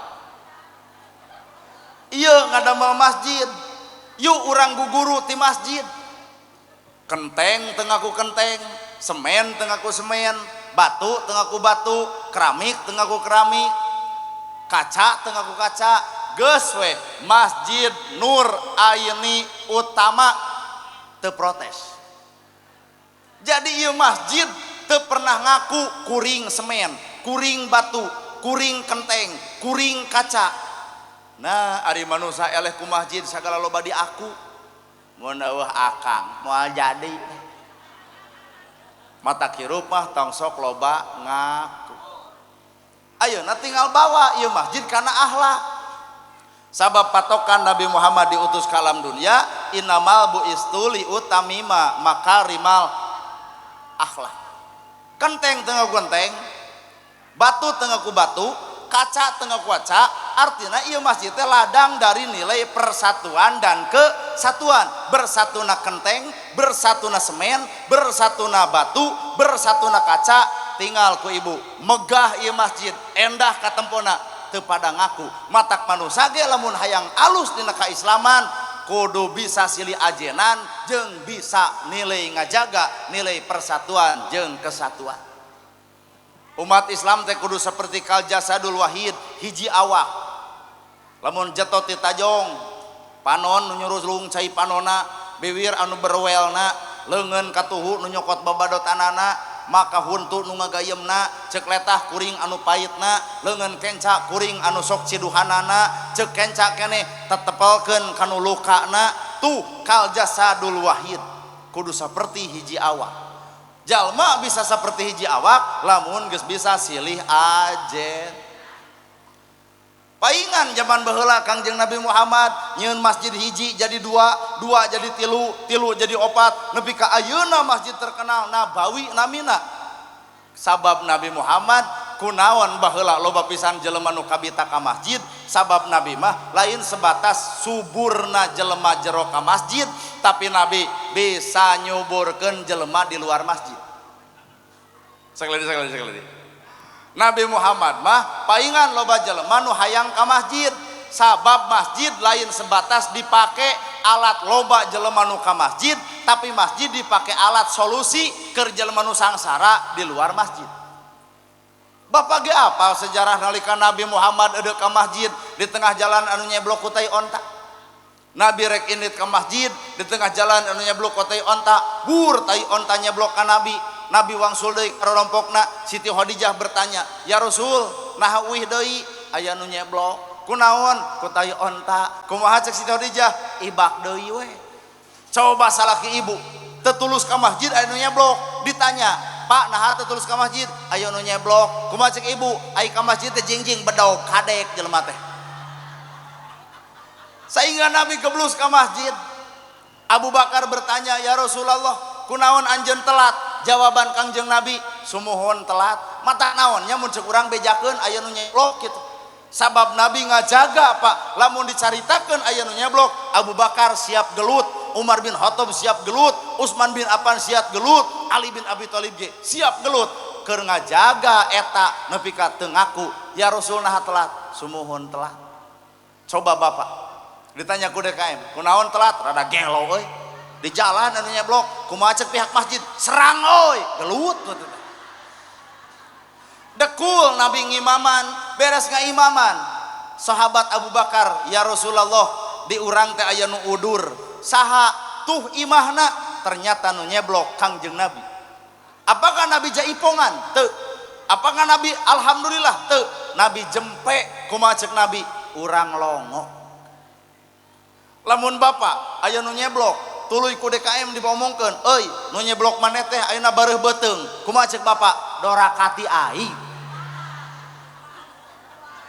Ieu ngadamel masjid, yuk urang guguru ti masjid. Kenteng teu ngaku kenteng, semen teu ngaku semen, batu teu ngaku batu, keramik teu ngaku keramik, kaca teu ngaku kaca. Geus we Masjid Nur Aini Utama teu protes. Jadi ieu masjid teu pernah ngaku kuring semen, kuring batu, kuring kenteng, kuring kaca. Nah, ari manusia eleh ku masjid sagala loba di aku. Mun eueuh akang moal jadi. Mata hirup mah tong sok loba ngaku. Ayeuna tinggal bawa ieu masjid kana akhlak. Sabab patokan Nabi Muhammad diutus ka alam dunia, innamal bu'istu li utamima makarimal akhlak. Kenteng teu ngaku kenteng, batu teu ngaku batu, kaca teu ngaku kaca, artinya ieu masjid teh ladang dari nilai persatuan dan kesatuan. Bersatuna kenteng, bersatuna semen, bersatuna batu, bersatuna kaca. Tinggal ku ibu megah ieu masjid, endah katempona. teu pada ngaku. Matak manusia ge lamun hayang alus dina kaislaman kudu bisa silih ajenan jeung bisa nilai ngajaga nilai persatuan jeung kesatuan. Umat Islam teh kudu seperti kal jasadul wahid, hiji awak. Lamun jetot ti tajong, panon nu nyurulung cai panona, biwir anu berwelna, leungeun katuhu nu nyokot babadotanana, maka huntu nu ngagayemna, cek letah kuring anu paitna, leungeun kenca kuring anu sok ciduhanana, cek kenca keneh tetepelkeun kanu lukana, tuh kal jasadul wahid, kudu seperti hiji awak. Jalma bisa seperti hiji awak lamun geus bisa silih ajen. Paingan zaman baheula Kangjeng Nabi Muhammad nyieun masjid hiji jadi dua, dua jadi tilu, tilu jadi opat, nepi ka ayeuna masjid terkenal Nabawi namina. Sabab Nabi Muhammad kunaon baheula loba pisan jelema nu kabita ka masjid, sabab Nabi mah lain sebatas suburna jelema jero ka masjid, tapi Nabi bisa nyuburkeun jelema di luar masjid. Sekali lagi, sekali lagi. Nabi Muhammad mah paingan loba jelema nu hayang ka masjid, sabab masjid lain sebatas dipake alat loba jelema nu ka masjid, tapi masjid dipake alat solusi keur jelema nu sangsara di luar masjid. Bapak ge apal sejarah nalika Nabi Muhammad eudeuk ka masjid di tengah jalan anu nyeblok ku tai onta. Nabi rek indit ka masjid di tengah jalan anu nyeblok ku tai onta, bur tai onta nyeblok ka Nabi. Nabi wangsul deui ka rorompokna. Siti Khadijah bertanya, "Ya Rasul, naha uih deui aya nu nyeblok? Kunaon? Ku tai onta." Kumaha cek Siti Khadijah? Ibak deui we. Coba salaki ibu teu tulus ka masjid aya nu nyeblok, ditanya, "Pak, naha teu tulus ka masjid? Aya nu nyeblok." Kumaha cek ibu? Ai ka masjid teh jingjing bedog kadek jelema teh. Sehingga Nabi geblus ka masjid. Abu Bakar bertanya, "Ya Rasulullah, kunaon anjeun telat?" Jawaban Kangjeng Nabi, "Sumuhun telat." Mata naonnya mun cek urang bejakeun aya nu nyeblok kitu. Sabab Nabi ngajaga, Pak, lamun dicaritakeun aya nu nyeblok, Abu Bakar siap gelut, Umar bin Khattab siap gelut, Utsman bin Affan siap gelut, Ali bin Abi Thalib ge siap gelut keur ngajaga eta nepi ka teu ngaku, "Ya Rasul, naha telat?" "Sumuhun telat." Coba Bapak ditanya ku DKM, "Kunaon telat?" "Rada gelo euy. Di jalan anu nyeblok." Kumaha cek pihak masjid? "Serang euy." Gelut. Dekul Nabi ngimaman, beres ngaimaman. Sahabat Abu Bakar, "Ya Rasulullah, di urang teh aya nu udur. Saha tuh imahna?" Ternyata nu nyeblok Kangjeng Nabi. Apakah Nabi jaipongan? Teu. Apakah Nabi alhamdulillah? Teu. Nabi jempe. Kumaha cek Nabi? Urang longok. Lamun bapak aya nu nyeblok, tuluy ku DKM diomongkeun, "Euy, nu nyeblok maneh teh ayeuna bareuh beuteung." Kumaha cek bapak? Dorakati aing.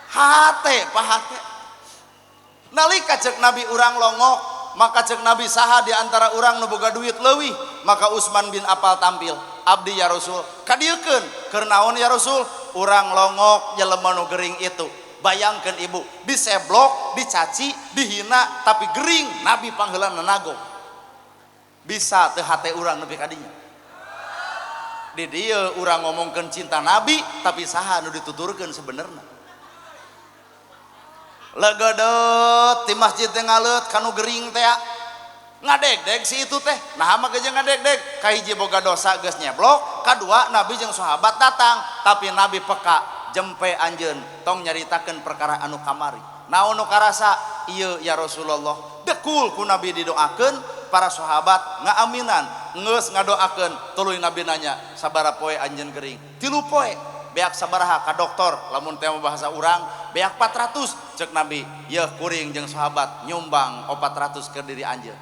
Hate, pak hate. Nalika cek Nabi urang longok, maka cek Nabi saha di antara urang nu boga duit leuwih? Maka Utsman bin Affan tampil, "Abdi ya Rasul." Kadieukeun, keur naon ya Rasul? Urang longok jelema nu gering itu. Bayangkeun ibu, diseblok, dicaci, dihina, tapi gering, Nabi pangheulana nagog. Bisa teu hate urang nepi ka dinya? Di dieu urang ngomongkeun cinta Nabi, tapi saha nu dituturkeun sebenarna? Legedet di masjid teh ngaleut kanu gering teh ngadegdeg si itu teh. Nah mah geus ngadegdeg, kahiji boga dosa geus nyeblok, kadua Nabi jeung sahabat datang, tapi Nabi peka, jempe anjeun tong nyaritakeun perkara anu kamari. Naon nu karasa? Ieu ya Rasulullah. Dekul ku Nabi didoakeun, para sahabat ngaaminan, geus ngadoakeun, tuluy Nabi nanya, "Sabaraha poe anjeun gering?" "Tilu poe." "Beak sabaraha ka dokter?" Lamun teh bahasa urang beak 400. Cek Nabi, "Yeuh kuring jeung sahabat nyumbang 400 ke diri anjeun."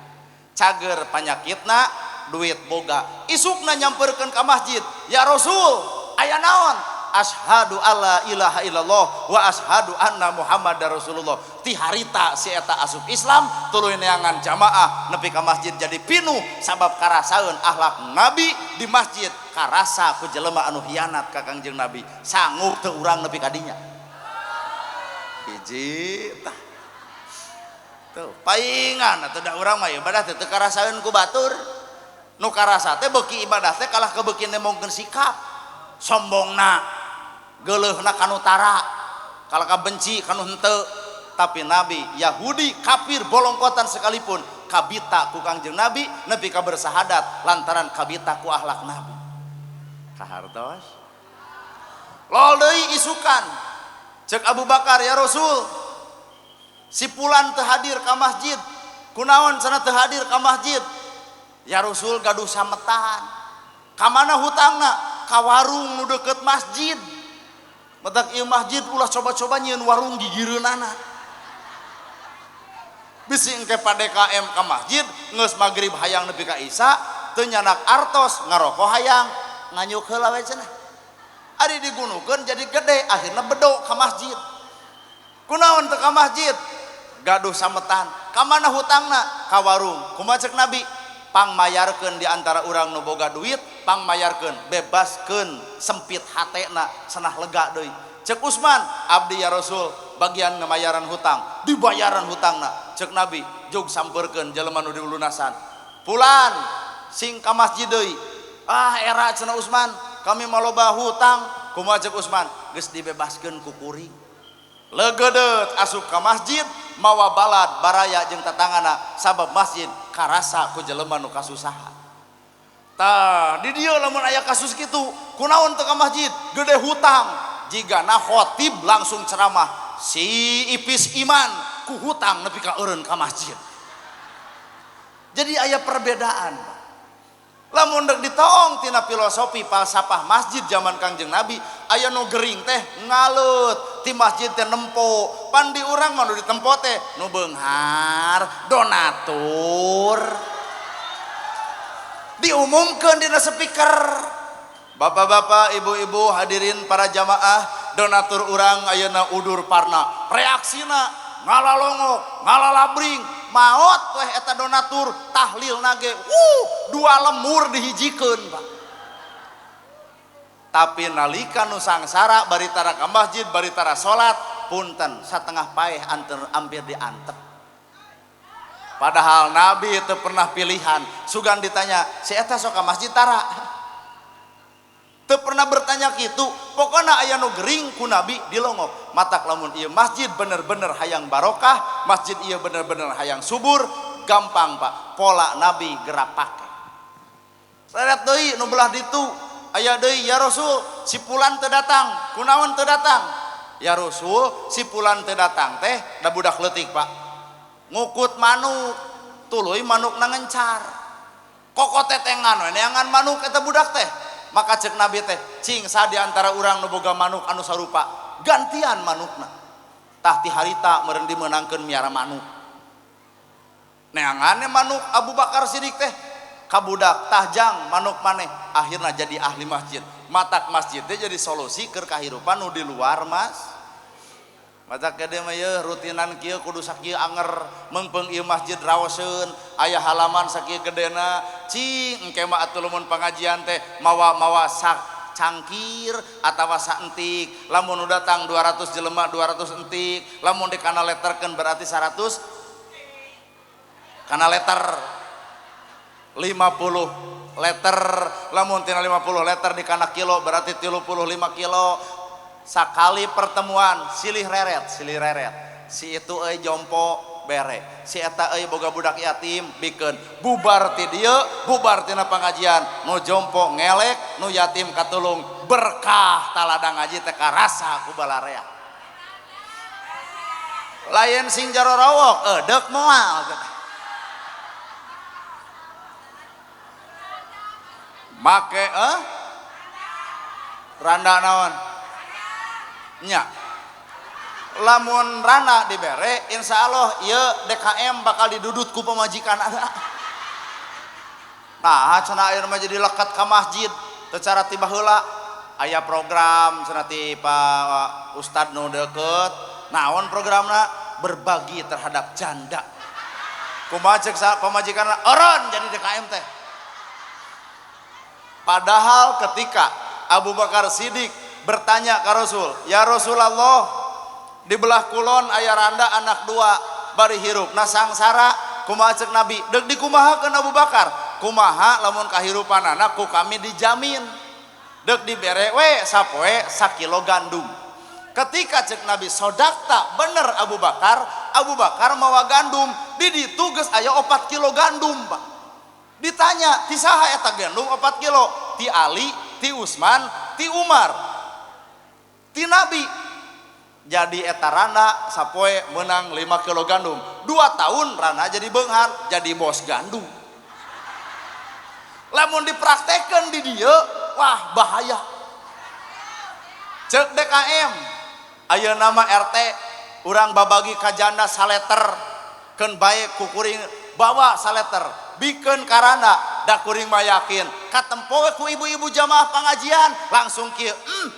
Cager panyakitna, duit boga. Isukna nyamperkeun ka masjid, "Ya Rasul, aya naon?" Asyhadu alla ilaha illallah wa asyhadu anna Muhammadar Rasulullah. Ti harita si eta asup Islam, tuluy neangan jamaah nepi ka masjid jadi pinuh sabab karasaeun akhlak Nabi di masjid, karasa ku jelema anu hianat ka Kangjeng Nabi. Sanggup teu urang nepi ka dinya? Hiji tah. Tuh, paingan atuh da urang mah ibadah teh teu karasaeun ku batur. Nu karasa teh beuki ibadah teh kalah kebeuki nemongkeun sikap. Sombongna, geuleuhna kanu tara. Kalau ka benci kanu henteu, tapi Nabi Yahudi kafir bolongkotan sekalipun kabita ku Kangjeng Nabi nepi ka bersahadat lantaran kabita ku akhlak Nabi. Kahartos. Lol deui isukan. Cek Abu Bakar, ya Rasul, si pulan teu hadir ka masjid. Kunaon cenah teu hadir ka masjid? Ya Rasul gaduh sametan. Ka mana hutangna? Ka warung nu deukeut masjid. Matak ieu masjid ulah coba-coba nyieun warung gigireunana. Bisi engke pa DKM ka masjid geus magrib hayang nepi ka isya teu nyanak artos ngaroko hayang nganyuk heula we cenah. Ari digunukeun jadi gede akhirna bedo ka masjid. Kunaon teu ka masjid? Gaduh sametan. Ka mana hutangna? Ka warung. Kumaha cek Nabi? Pangmayarkeun di antara urang nu boga duit, pangmayarkeun, bebaskeun sempit hatena cenah lega deui. Cek Usman, abdi ya Rasul bagian ngamayaran hutang, dibayaran hutangna. Cek Nabi, jog sampeurkeun jelema nu dilunasan. Pulan sing ka masjid deui. Ah era cenah Usman, kami mah loba hutang. Kumaha cek Usman? Geus dibebaskeun ku kuring. Legedeut asup ka masjid mawa balad baraya jeung tatangana sabab masjid karasa ku jelema nu kasusahan. Tah di dieu lamun aya kasus kitu, kunaon teu ka masjid? Gede hutang. Jigana khotib langsung ceramah, si ipis iman ku hutang nepi ka eureun ka masjid. Jadi aya perbedaan. Lamun dek ditoong tina filosofi falsafah masjid zaman Kangjeng Nabi, aya nu gering teh ngalut, ti masjid teh nempo, pan di urang mah nu ditempo teh nu beunghar, donatur. Diumumkeun dina speaker. Bapak-bapak, ibu-ibu, hadirin para jamaah, donatur urang ayeuna udur parna. Reaksina ngalalongok, ngalalabring, maot weh eta donatur, tahlil nage, dua lemur dihijikeun, Pak. Tapi nalika nu sangsara bari tara ka masjid, bari tara salat, punten satengah paeh anter hampir diantep. Padahal Nabi itu pernah pilihan, sugan ditanya, si eta sok ka masjid tara? Teu pernah bertanya kitu, pokona aya nu gering ku Nabi dilongok. Matak lamun ieu masjid bener-bener hayang barokah, masjid ieu bener-bener hayang subur, gampang Pak, pola Nabi gerak pake. Seret deui nu belah ditu, aya deui ya Rasul, si pulan teu datang, kunaon teu datang? Ya Rasul, si pulan teu datang teh da budak leutik Pak. Ngukut manuk, tuluy manukna ngencar. Koko tetengan we neangan manuk eta budak teh. Maka cek Nabi teh, cing sa di antara urang nu boga manuk anu sarupa, gantian manukna. Tah ti harita meureun dimeunangkeun miara manuk. Neanganne manuk Abu Bakar Siddiq teh ka budak tah jang manuk maneh, akhirna jadi ahli masjid. Matak masjid teh jadi solusi keur kahirupan nu di luar mas. Matak gede mah yeuh rutinan kieu kudu sakieu anger meungpeung ieu masjid raoseun aya halaman sakieu gedena cing engke mah atuh lamun pangajian teh mawa-mawa sak cangkir atawa saentik lamun nu datang 200 jelema 200 entik lamun dikana letterkeun berarti 100 kana letter 50 letter lamun tina 50 letter dikana kilo berarti 35 kilo. Sakali pertemuan silih reret si itu euy jompo bere si eta euy boga budak yatim bikeun bubar ti dieu bubar tina pangajian nu jompo ngelek nu yatim katulung berkah talada ngaji teh karasa ku balarea lain sing jaro rawok eudek moal make randa naon nya lamun rana dibere insya Allah ieu DKM bakal didudut ku pemajikan ada. Nah cenah ayeuna mah jadi lekat ka masjid teu cara tiba heula aya program cenah ti Pak Ustad nu deukeut naon programna berbagi terhadap janda kumaha ceuk pamajikan eureun jadi DKM teh. Padahal ketika Abu Bakar Siddiq bertanya ke Rasul, ya Rasulullah, di belah kulon aya randa anak dua bari hirup nah sangsara kumaha ceuk Nabi deuk dikumahakeun Abu Bakar kumaha lamun kahirupan anak ku kami dijamin deuk dibere we sapoe sakilo gandum Ketika cek Nabi sodakta bener Abu Bakar, Abu Bakar mawa gandum di ditu geus aya 4 kilo gandum Pak. Ditanya ti saha eta gandum 4 kilo? Ti Ali, ti Utsman, ti Umar, ti Nabi. Jadi eta randa sapoe menang 5 kilo gandum. 2 tahun randa jadi beunghar, jadi bos gandum. Lamun dipraktekeun di dieu, wah bahaya. Cek DKM, ayeuna mah RT urang babagi ka janda saleter keun bae ku kuring bawa saleter bikeun karana da kuring mah yakin katempo we ku ibu-ibu jamaah pengajian langsung kieu,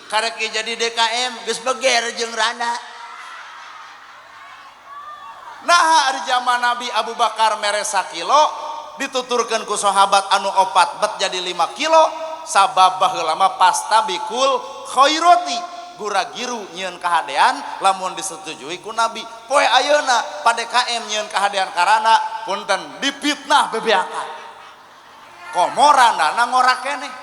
karek ieu jadi DKM geus beger jeung randa. Nah ari zaman Nabi Abu Bakar mere sakilo dituturkeun ku sahabat anu 4 bet jadi 5 kilo sabab baheula mah pastabikul khairati gura-giru nyieun kahadean lamun disetujui ku Nabi. Poe ayeuna pa DKM nyieun kahadean karana punten dipitnah bebeakan. Komo randana ngorak keneh.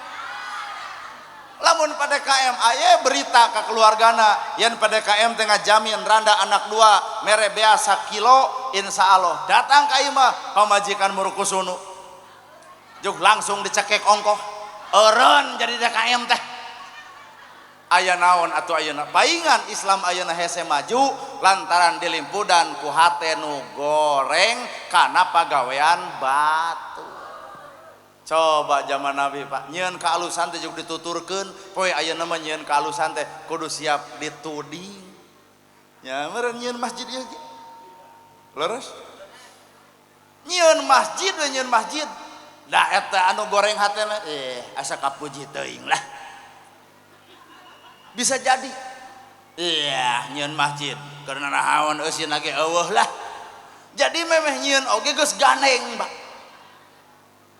Lamun pa DKM aya berita ka keluargana yen pa DKM teh ngajamin randa anak 2 mere beas sakilo insyaallah datang ka imah pamajikan murukusunu. Juk langsung dicekek ongkoh. Eureun jadi DKM teh. Aya naon atuh ayeuna paingan Islam ayeuna hese maju lantaran dilimpudan ku hate nu goreng kana pagawean batu. Coba zaman Nabi Pak nyieun kaalusan teh jeung dituturkeun poe ayeuna mah nyieun kaalusan teh kudu siap dituding. Nya meureun nyieun masjid ieu ge. Leres? Nyieun masjid we nyieun masjid. Da eta anu goreng hate mah asa kapuji teuing lah. Bisa jadi iya nyieun masjid karena naon eusin lagi eueuh lah. Jadi memeh nyieun oge geus gandeng Pak.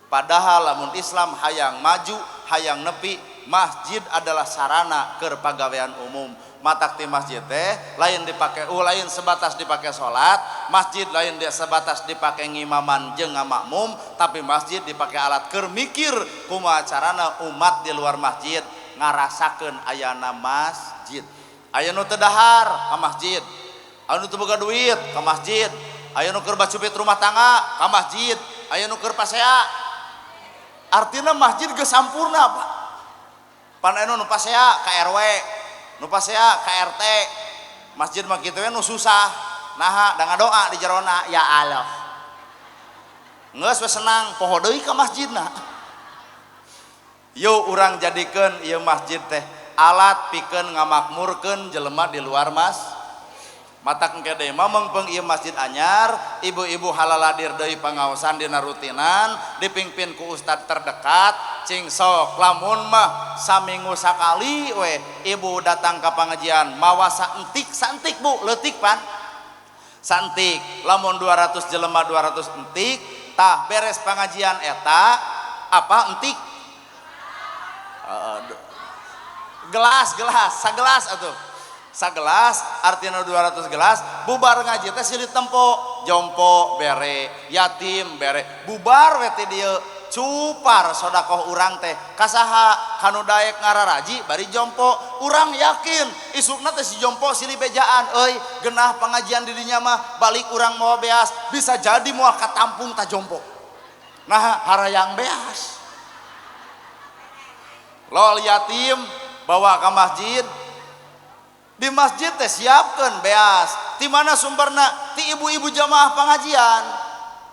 Padahal lamun Islam hayang maju hayang nepi, masjid adalah sarana keur pagawean umum. Matak ti masjid teh lain dipake lain sebatas dipake salat, masjid lain dia sebatas dipake ngimaman jeung ngamakmum, tapi masjid dipake alat keur mikir kumaha carana umat di luar masjid ngarasakeun ayana masjid. Aya nu teu dahar ka masjid, anu teu boga duit ka masjid, aya nu keur bacupit rumah tangga ka masjid, aya nu keur pasea. Artina masjid geus sampurna Pak. Pan anu nu pasea ka RW, nu pasea ka RT. Masjid mah kitu we nu susah. Naha da ngadoa di jerona ya Allah. Geus we senang poho deui ka masjidna. Yuk urang jadikeun ieu masjid teh alat pikeun ngamakmurkeun jelema di luar mas. Matak engke deui mah meungpeung ieu masjid anyar, ibu-ibu halaladir deui pangaosan dina rutinan, dipimpin ku ustad terdekat, cing sok lamun mah saminggu sakali we ibu datang ka pangajian mawa saentik saentik Bu, leutik pan. Saentik, lamun 200 jelema 200 entik, tah beres pangajian eta apa entik? Gelas, gelas, sagelas atuh. Sagelas artinya 200 gelas, bubar ngaji teh silih tempo, jompo bere, yatim bere, bubar we ti dieu cupar sodakoh urang teh kasaha kanu daek ngararaji bari jompo. Urang yakin isukna teh si jompo silih bejaan euy genah pengajian di dinya mah balik urang mawa beas bisa jadi moal katampung ta jompo. Nah harayang beas. Lol yatim bawa ke masjid. Di masjid teh siapkeun beas. Ti mana sumberna? Ti ibu-ibu jamaah pengajian.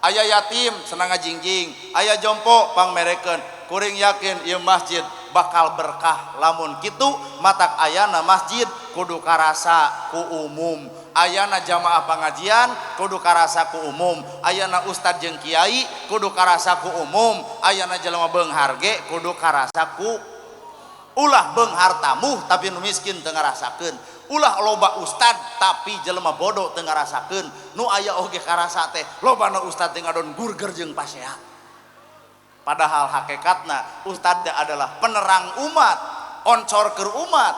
Aya yatim senang ngajingjing, aya jompo pangmerekeun. Kuring yakin ieu masjid bakal berkah lamun kitu matak ayana masjid kudu karasa ku umum. Ayana jamaah pengajian kudu karasa ku umum. Ayana ustad jeung kiai kudu karasa ku umum. Ayana jelema beunghar ge kudu karasa ku ulah beunghar tamuh tapi nu miskin teu ngarasakeun. Ulah loba ustad tapi jelema bodoh teu ngarasakeun. Nu aya oge karasa teh lobana ustad teh ngadon gurger jeung pasea. Padahal hakikatna ustad teh adalah penerang umat, oncor keur umat,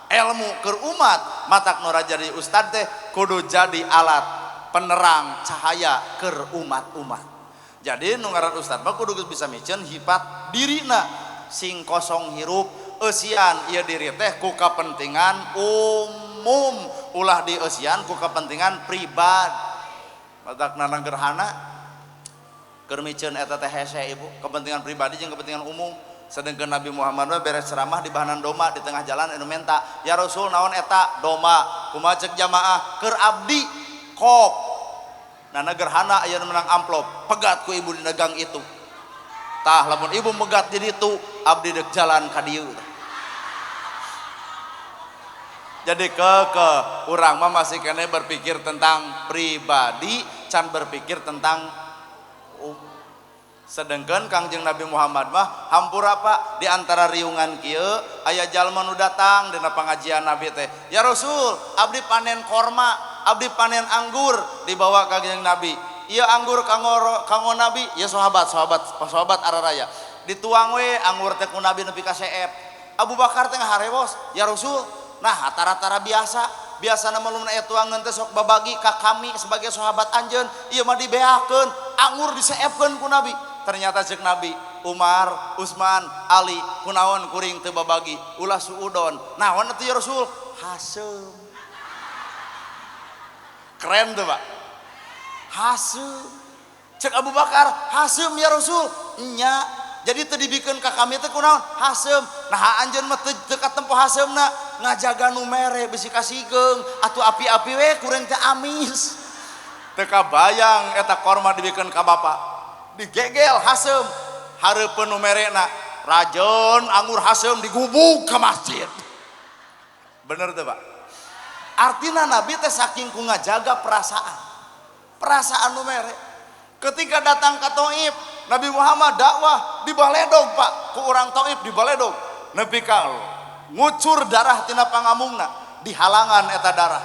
ilmu keur umat. Matak nu jadi ustad teh kudu jadi alat penerang cahaya keur umat-umat. Jadi nu ngaran ustad mah kudu geus bisa miceun hipat dirina sing kosong hirup eusian ieu diri teh ku kapentingan umat. umum, ulah dieusian ku kepentingan pribadi. Matak nanang gerhana keur miceun eta teh hese ibu, kepentingan pribadi jeung kepentingan umum. Sedangkan Nabi Muhammad mah beres ceramah di bahanan doma di tengah jalan anu menta, ya Rasul naon eta doma, kumaha cek jamaah keur abdi kop. Nana gerhana aya nu menang amplop, pegat ku ibu dina gang itu. Tah lamun ibu megat di ditu, abdi dek jalan ka dieu. Jadi ke urang mah masih kene berpikir tentang pribadi, can berpikir tentang Sedangkan Kangjeng Nabi Muhammad mah hampura Pak, di antara riungan kieu aya jalma nu datang dina pengajian Nabi teh. Ya Rasul, abdi panen korma, abdi panen anggur, dibawa ka Kangjeng Nabi. Ieu anggur kanggo Nabi, ya sahabat araraya. Dituang we anggur teh ku Nabi nepi ka seep. Abu Bakar teh ngaharewos, ya Rasul, nah tara-tara biasa. Biasana mah lamun aya tuangan teh sok babagi ka kami sebagai sahabat anjeun, ieu mah dibeakeun, anggur diseepkeun ku Nabi. Ternyata cek Nabi, Umar, Utsman, Ali, kunaon kuring teu babagi, ulah suudon. Naon atuh ya Rasul? Haseum. Keren tuh, Pak. Haseum. Cek Abu Bakar, haseum ya Rasul. Nya. Jadi teu dibikeun ka kami teh kunaon? Haseum. Nah anjeun mah teu katempo haseumna, ngajaga nu mere bisi kasigeung, atuh api-api we kuring teh amis. Teu kabayang eta korma dibikeun ka bapa. Digegel haseum, hareupeun nu merena, rajeun anggur haseum digubug ka masjid. Bener teu, Pak? Artina Nabi teh saking ku ngajaga perasaan. Perasaan nu mere. Ketika datang ka Taif, Nabi Muhammad dakwah di baledog, Pak. Ku urang Taif di baledog. Nepi ka ngucur darah tina pangamungna, dihalangan eta darah.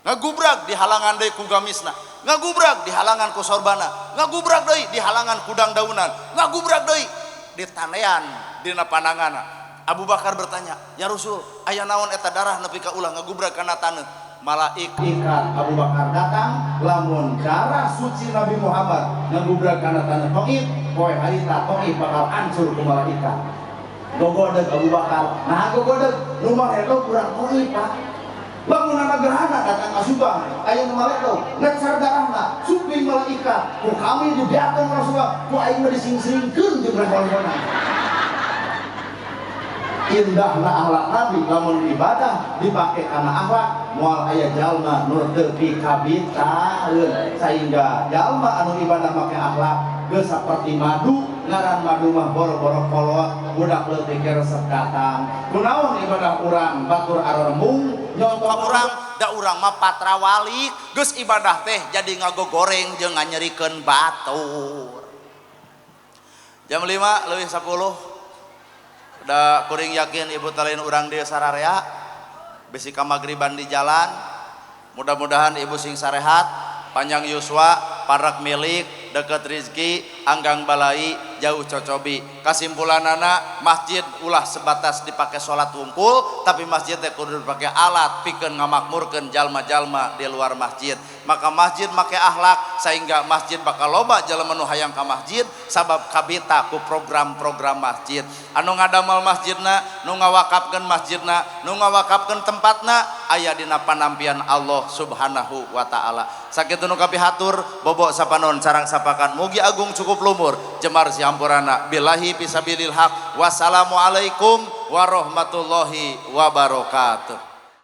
Ngagubrag dihalangan deui ku gamisna. Ngagubrag dihalangan ku sorbana, ngagubrag deui dihalangan ku dangdaunan, ngagubrag deui ditanean dina pandanganna. Abu Bakar bertanya, "Ya Rasul, aya naon eta darah nepi ka ulah ngagubrag kana taneuh?" Malaikat Abu Bakar datang, lamun darah suci Nabi Muhammad ngagubrag kana taneuh Taif, poe harita Taif bakal hancur ku malaikat. Gogodeg Abu Bakar, nah gogodeg nu maledog urang Taif, Pak. Lamun ana gerhana datang ka Subang, aya nu maledog, ngecar darahna, suping malaikat, ku kami dibeakeun Rasulullah, ku aing mah disingseringkeun jeung reholona. Indahna akhlak Nabi, lamun ibadah dipake kana akhlak, moal aya jalma nu teu pikabitaeun, sehingga jalma anu ibadah make akhlak geus saperti madu, ngaran madu mah boro-boro kolot, budak leutik resep datang. Kunaon ibadah urang batur ararembung, nyontoh urang, da urang mah patrawalik, geus ibadah teh jadi ngagogoreng jeung nganyerikeun batur. Jam 5:10. Da kuring yakin ibu teh lain urang di sararea, bisi ka magriban di jalan. Mudah-mudahan ibu sing sarehat, panjang yuswa, parak milik, deket rizki, anggang balai, jauh cocobi. Kesimpulanana, masjid ulah sebatas dipakai sholat wungkul, tapi masjid teh kudu dipakai alat pikeun ngamakmurkeun jalma-jalma di luar masjid. Maka masjid make akhlak sehingga masjid bakal loba jalma nu hayang ka masjid sabab kabita ku program-program masjid. Anu ngadamel masjidna, nu ngawakafkeun masjidna, nu ngawakafkeun tempatna aya dina panampian Allah Subhanahu wa taala. Sakitu nu kapihatur, bobok sapanon sarang sapakan, mugi agung cukup lumur jemar sihampurana, billahi fisabilil haq. Wassalamualaikum warahmatullahi wabarakatuh.